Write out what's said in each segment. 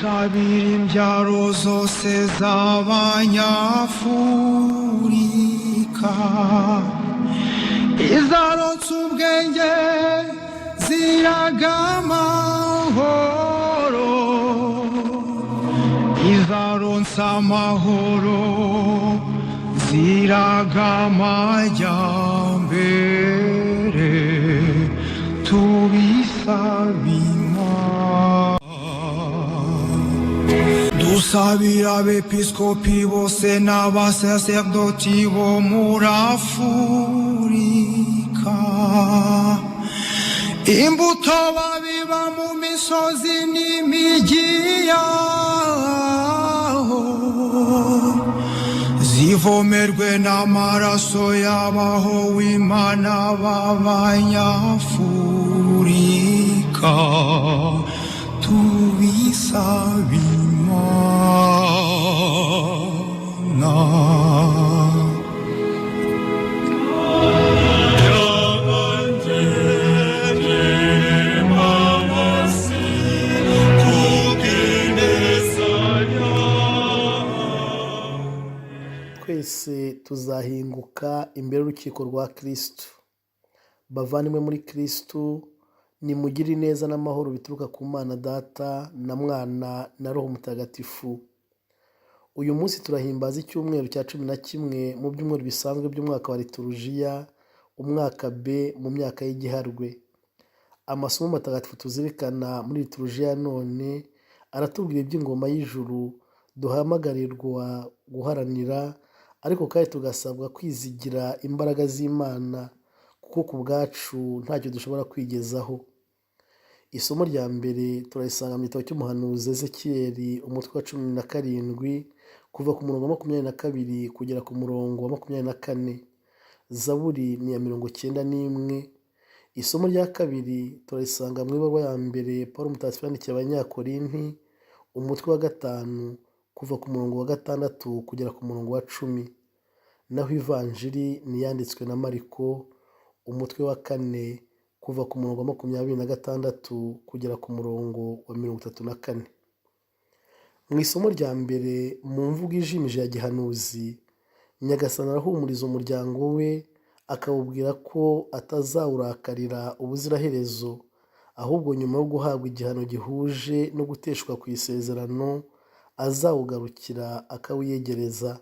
Dusabira imbyaro zose z'Abanyafurika, izarotse ubwenge ziraga amahoro, izaronsa amahoro ziraga amajyambere. Tubisabima, dusabira abepiskopi bose n'abasaserdoti bo muri Afurika, imbuto babiba mu misozi n'imijyi yaho zivomerwe n'amaraso y'abaho w'Imana b'Abanyafurika. Tubisaba Imana. Twese tuzahinguka imbere y'urukiko rwa Kirisitu. Bavandimwe muri Kirisitu, nimugire ineza n'amahoro bituruka ku Mana Data na Mwana na Roho Mutagatifu. Uyu munsi turahimbaza icyumweru cya 11 mu byumweru bisanzwe by'umwaka wa liturujiya, umwaka B mu myaka y'igiharwe. Amasomo matagatifu tuzirikana muri liturujiya ya none aratubwira iby'ingoma y'ijuru duhamagarirwa guharanira, ariko kandi tugasabwa kwizigira imbaraga z'Imana kuko ku bwacu ntacyo dushobora kwigezaho. Isomo rya mbere turarisanga mu gitabo cy'umuhanuzi Ezekiyeli, umutwe wa 17, kuva ku murongo wa 22 kugera ku murongo wa 24. Zaburi ni iya 91. Isomo rya kabiri turarisanga mu ibaruwa ya mbere Pawulo Mutagatifu yandikiye Abanyakorinti, umutwe wa 5, kuva ku murongo wa 6 kugera ku murongo wa 10. Naho Ivanjiri ni iyanditswe na Mariko, umutwe wa 4, kuva ku murongo wa 26 kugera ku murongo wa 34. Mu isomo rya mbere, mu mvugo ijimije ya gihanuzi, Nyagasani arahumuriza umuryango we akawubwira ko atazawurakarira ubuziraherezo, ahubwo nyuma yo guhabwa igihano gihuje no guteshwa ku isezerano, azawugarukira akawiyegereza.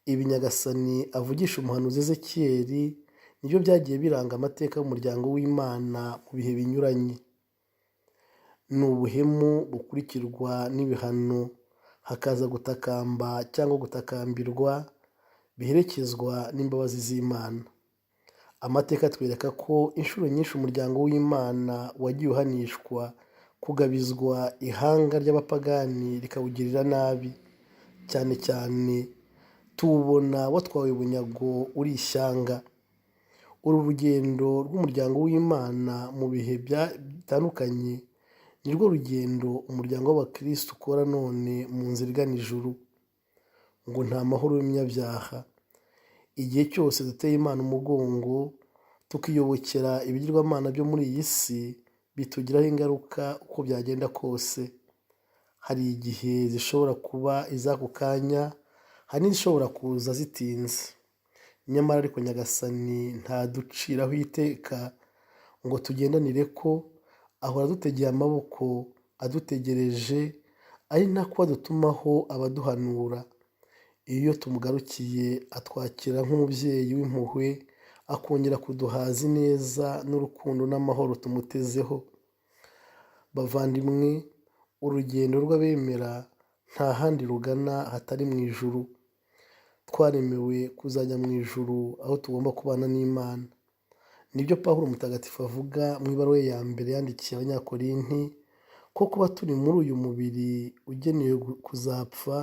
Ibi Nyagasani avugisha umuhanuzi Ezekiyeli nibyo byagiye biranga amateka y'umuryango w'Imana mu bihe binyuranye. Ni ubuhemu bukurikirwa n'ibihano, hakaza gutakamba cyangwa gutakambirwa, biherekezwa n'imbabazi z'Imana. Amateka atwereka ko inshuro nyinshi umuryango w'Imana wagiye uhanishwa kugabizwa ihanga ry'abapagani rikawugirira nabi, cyane cyane tuwubona watwawe bunyago uri ishyanga. Uru rugendo rw'umuryango w'Imana mu bihe bitandukanye nirwo rugendo umuryango w'abakirisitu ukora none mu nzira igana ijuru. Ngo nta mahoro y'umunyabyaha. Igihe cyose duteye Imana umugongo tukiyobokera ibigirwamana byo muri iyi si, bitugiraho ingaruka uko byagenda kose. Hari igihe zishobora kuba iz'ako kanya, hari n'izishobora kuza zitinze. Nyamara ariko Nyagasani ntaduciraho iteka ngo tugendanire ko ahora adutegeye amaboko, adutegereje, ari nako adutumaho abaduhanura. Iyo tumugarukiye atwakira nk'umubyeyi w'impuhwe, akongera kuduhaza ineza n'urukundo n'amahoro tumutezeho. Bavandimwe, urugendo rw'abemera nta handi rugana hatari mu ijuru. Twaremewe kuzajya mu ijuru aho tugomba kubana n'Imana. Nibyo Pawulo Mutagatifu avuga mu ibaruwa ye ya mbere yandikiye Abanyakorinti, ko kuba turi muri uyu mubiri ugenewe kuzapfa,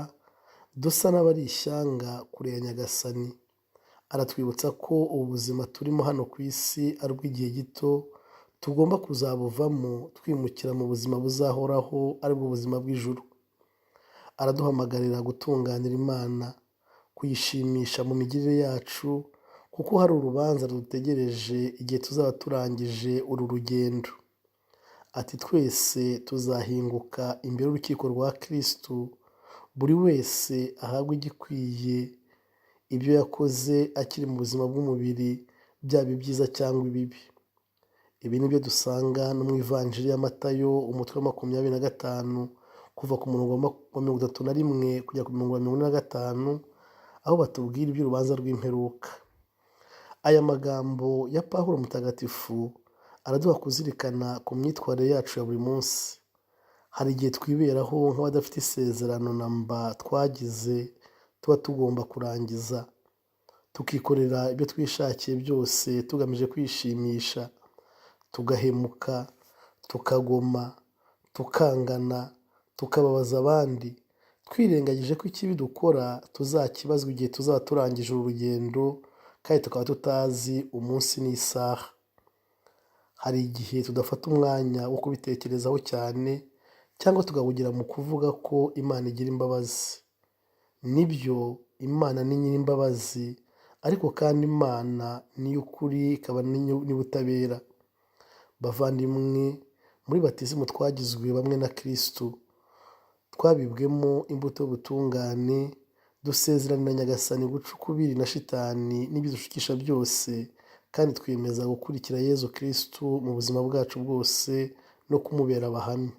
dusa n'abari ishyanga kure ya Nyagasani. Aratwibutsa ko ubu buzima turimo hano ku isi ari ubw'igihe gito, tugomba kuzabuvamo twimukira mu buzima buzahoraho, aribwo buzima bw'ijuru. Araduhamagarira gutunganira Imana, kuyishimisha mu migirire yacu, kuko hari urubanza rudutegereje igihe tuzaba turangije uru rugendo. Ati twese tuzahinguka imbere y'urukiko rwa Kristu, buri wese ahabwe igikwiye ibyo yakoze akiri mu buzima bw'umubiri, byaba ibyiza cyangwa ibibi. Ibi ni byo dusanga no mu Ivanjiri ya Matayo, umutwe wa 25, kuva ku murongo wa 31 kugera ku murongo wa 45, aho batubwira iby'urubanza rw'imperuka. Aya magambo ya Pawulo Mutagatifu araduha kuzirikana ku myitwarire yacu ya buri munsi. Hari igihe twiberaho nk'abadafite isezerano na mba twagize tuba tugomba kurangiza, tukikorera ibyo twishakiye byose tugamije kwishimisha, tugahemuka, tukagoma, tukangana, tukababaza abandi, twirengagije ko ikibi dukora tuzakibazwa igihe tuzaba turangije uru rugendo kandi tukaba tutazi umunsi n'isaha. Hari igihe tudafata umwanya wo kubitekerezaho cyane cyangwa tugahugira mu kuvuga ko Imana igira imbabazi. Nibyo, Imana ni nyir'imbabazi, ariko kandi Imana ni iy'ukuri ikaba n'ubutabera. Bavandimwe, muri batisimu twagizwe bamwe na Kristu, twabibwemo imbuto y'ubutungane, dusezeranira Nyagasani guca ukubiri na shitani n'ibyo byose, kandi twiyemeza gukurikira Yezu Kristu mu buzima bwacu bwose no kumubera abahamya.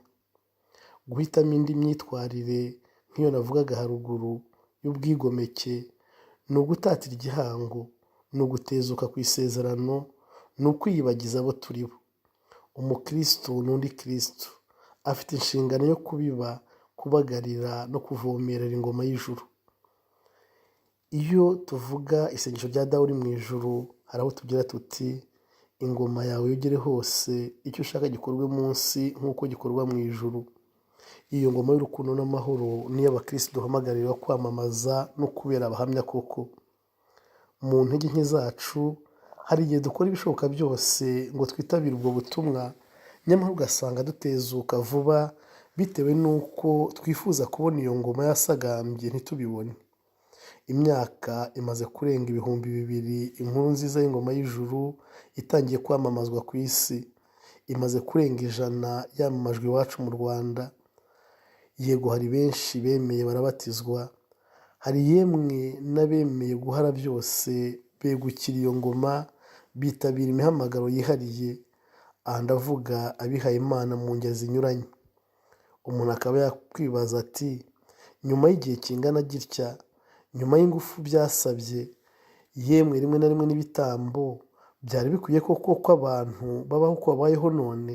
Guhitamo indi myitwarire nk'iyo navugaga haruguru y'ubwigomeke ni ugutatira igihango, ni ugutezuka ku isezerano, ni ukwiyibagiza abo turi bo. Umukristu n'undi Kristu afite inshingano yo kubiba, kubagarira no kuvomerera ingoma y'ijuru. Iyo tuvuga isengesho rya Dawe uri mu ijuru, hari aho tugira tuti ingoma yawe yogere hose, icyo ushaka gikorwe munsi nk'uko gikorwa mu ijuru. Iyo ngoma y'urukundo n'amahoro niyo abakristu duhamagarira kwamamaza no kubera abahamya koko. Mu ntege nke zacu hari igihe dukora ibishoboka byose ngo twitabire ubwo butumwa, nyamara ugasanga dutezuka vuba bitewe n'uko twifuza kubona iyo ngoma yasagambye ntitubibone. Imyaka imaze kurenga 2000 inkuru nziza y'ingoma y'ijuru itangiye kwamamazwa ku isi, imaze kurenga 100 yamamajwe iwacu mu Rwanda. Yego hari benshi bemeye barabatizwa, hari yemwe n'abemeye guhara byose begukira iyo ngoma, bitabira imihamagaro yihariye, aha ndavuga abihaye Imana mu ngeri zinyuranye. Umuntu akaba yakwibaza ati nyuma y'igihe kingana gitya, nyuma y'ingufu byasabye, yemwe rimwe na rimwe n'ibitambo, byari bikwiye koko ko abantu babaho uko babayeho none?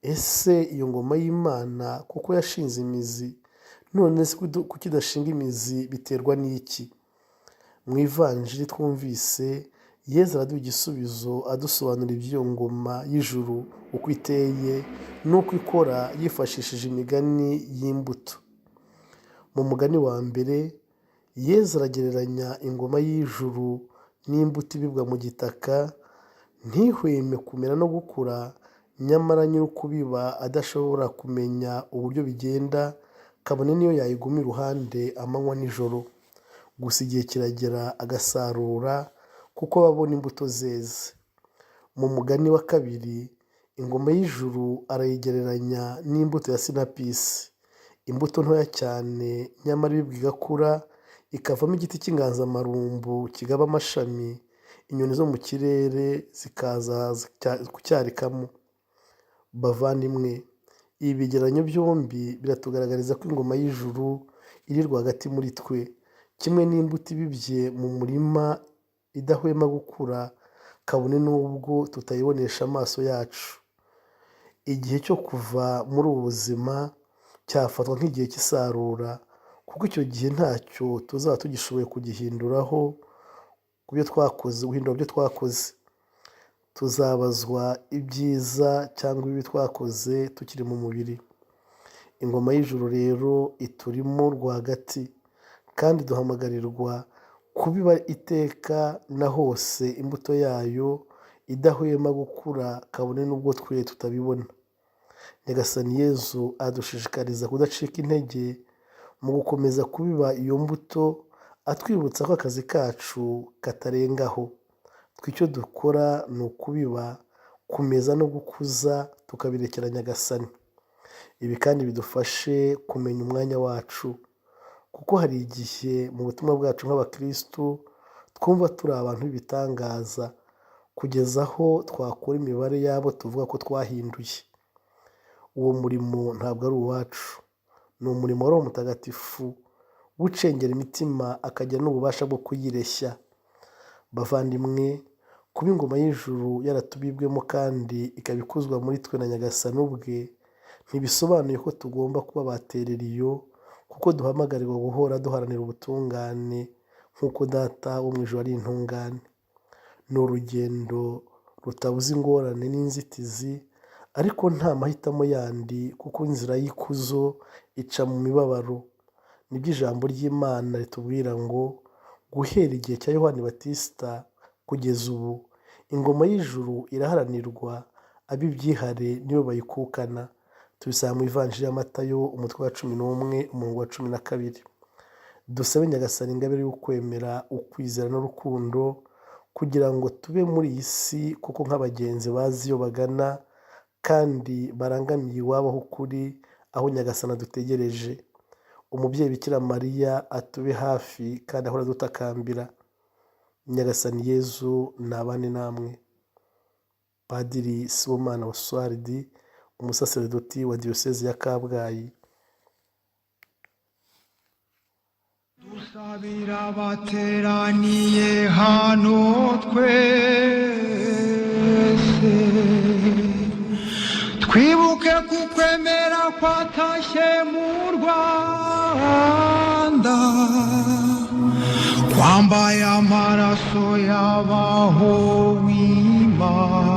Ese iyo ngoma y'Imana kuko yashinze imizi, none se kuki idashinga imizi biterwa n'iki? Mu Ivanjiri twumvise, Yezu araduha igisubizo adusobanurira iby'iyo ngoma y'ijuru uko iteye n'uko ikora yifashishije imigani y'imbuto. Mu mugani wa mbere, Yezu aragereranya ingoma y'ijuru n'imbuto ibibwa mu gitaka, ntihweme kumera no gukura, nyamara nyir'ukubiba adashobora kumenya uburyo bigenda, kabone n'iyo yayiguma iruhande amanywa n'ijoro. Gusa igihe kiragera agasarura kuko aba abona imbuto zeze. Mu mugani wa kabiri, ingoma y'ijuru arayigereranya n'imbuto ya sinapisi, imbuto ntoya cyane nyamara ibibwa igakura, ikavamo igiti cy'inganzamarumbu kigaba amashami, inyoni zo mu kirere zikaza kucyarikamo. Bavandimwe, ibi bigereranyo byombi biratugaragariza ko ingoma y'ijuru iri rwagati muri twe, kimwe n'imbuto ibibye mu murima idahwema gukura, kabone n'ubwo tutayibonesha amaso yacu. Igihe cyo kuva muri ubu buzima cyafatwa nk'igihe cy'isarura, kuko icyo gihe ntacyo tuzaba tugishoboye kugihinduraho ku byo twakoze, guhindura ibyo twakoze. Tuzabazwa ibyiza cyangwa ibibi twakoze tukiri mu mubiri. Ingoma y'ijuru rero iturimo rwagati, kandi duhamagarirwa kubiba iteka na hose imbuto yayo idahwema gukura, kabone n'ubwo twe tutabibona. Nyagasani Yezu adushishikariza kudacika intege mu gukomeza kubiba iyo mbuto, atwibutsa ko akazi kacu katarengaho. Twe icyo dukora ni ukubiba, Kumeza no gukuza tukabirekera Nyagasani. Ibi kandi bidufashe kumenya umwanya wacu, kuko hari igihe mu butumwa bwacu nk'abakirisitu twumva turi abantu b'ibitangaza, kugeza aho twakura imibare y'abo tuvuga ko twahinduye. Uwo murimo ntabwo ari uwacu, ni umurimo wa Roho Mutagatifu ucengera imitima akagira n'ububasha bwo kuyireshya. Bavandimwe, kuba ingoma y'ijuru yaratubibwemo kandi ikaba ikuzwa muri twe na Nyagasani ubwe, ntibisobanuye ko tugomba kuba ba iyo, kuko duhamagarirwa guhora duharanira ubutungane nk'uko Data wo mu ijuru ari intungane. Ni urugendo rutabuza ingorane n'inzitizi, ariko nta mahitamo yandi kuko inzira y'ikuzo ica mu mibabaro. Nibyo ijambo ry'Imana ritubwira ngo guhera igihe cya Yohani Batisita kugeza ubu, ingoma y'ijuru iraharanirwa, ab'ibyihare nibo bayikukana. Tubisanga mu Ivanjiri ya Matayo umutwe wa 11 umurongo wa 12. Dusabe Nyagasani ingabire y'ukwemera, ukwizera n'urukundo, kugira ngo tube muri iyi si kuko nk'abagenzi bazi iyo bagana kandi barangamiye iwabo h'ukuri, aho Nyagasani adutegereje. Umubyeyi Bikira Mariya atube hafi kandi ahora adutakambira. Nyagasani Yezu nabane namwe. Padiri Sibomana Oswald, umusaseredoti wa Diyosezi ya Kabgayi. Dusabira abateraniye hano twese, twibuke kukwemera kwatashye mu Rwanda, kwambaye amaraso y'abaho w'Imana.